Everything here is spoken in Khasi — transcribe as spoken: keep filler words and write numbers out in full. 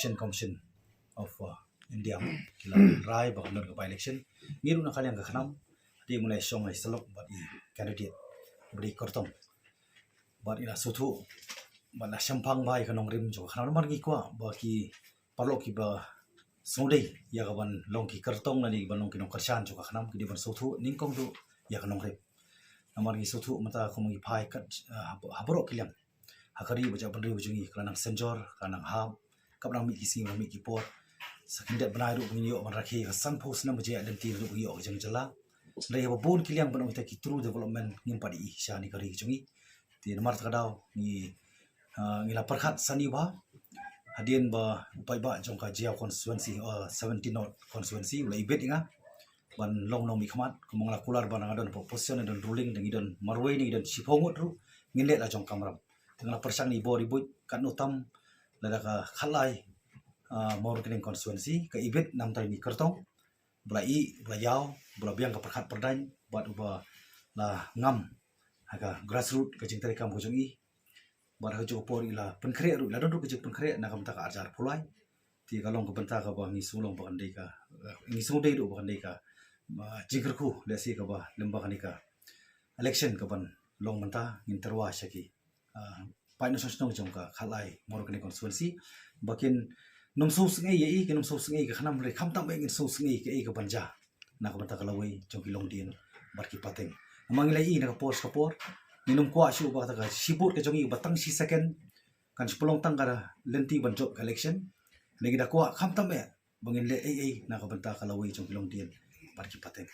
Election Commission of uh, India ki la rai ba kan don ka by election. Ngi ruh na ka liang ka KHNAM, hynrei mynne shong ai salok bad i candidate ba dei kyrtong, bad i la sngewthuh bad la shemphang ba i ka nongrim jong ka KHNAM. Namar ngi kwah ba ki paralok kiba sngewdei ïa ka ban long ki kyrtong lane ban long ki nongkyrshan jong ka KHNAM ki dei ban sngewthuh nyngkong duh ïa ka nongrim. Namar ngi sngewthuh mynta kum ngi phai kat uh, ha baroh ki liang ha ka ri ba jait bynriew jong ngi, ka la nang synjor, ka la nang hap, kaba nang mih ki sngi, nang mih ki por. Sa khyndiat bnai ruh ba ngin ïoh ban rakhe ka sanphew snem ba jia lynti ruh ba ngin ïoh ka jong jylla. Hynrei haba bun ki liang ban ong kita ki true development ngim pat ïohi sha kane ka ri jong ngi. Te namar kata ka daw ngi uh, ngi la pyrkhat sani ba hadien ba u paidbah jong ka Jaïaw constituency uh, seventeen North constituency u la ibit ïa nga ban long nongmihkhmat, kumba nga la kular ba nga don opposition, don ruling, ngi don marwei, ngi don shiphew ngut ruh, ngin leh la jong kamram. Te nga la pyrshang ïa i bor i buit katno tam lada ka khatlai uh, Mawryngkneng constituency ka ibit namar ïa i kyrtong ba la ïeh, ba la ïaw, ba la biang ka pyrkhat pyrdaiñ bad uba la ngam ha ka grassroots ka jingtrei kam ka jong i. Bad ha ka juh ka por i la pynkhreh ruh, i la don ruh ka jingpynkhreh na ka bynta ka arjar pulai. Te ka long ka bynta kaba ngi sngewlong ba kan dei ka, ngi sngewdei ruh ba kan dei ka jingkyrkhu lehse kaba lem ba kane ka election kaban long mynta ngin tyrwa sha ki paid nongshong shnong jong ka khatlai Mawryngkneng constituency ba kin nym sngewsynei ïa i, kin nym sngewsynei ka KHNAM, hynrei khamtam eh ngin sngewsynei kaei kaban jia na ka bynta ka lawei jong ki longdien bad ki pateng. Namar ngi la ïohi na ka por sha ka por, ngim kwah shuh ba kata ka shibun ka jong ngi ba tang shi second kan shu pynlong tang ka lynti ban jop ka election. Ngi da kwah khamtam eh ba ngin leh ei ei na ka bynta ka lawei jong ki longdien bad ki pateng.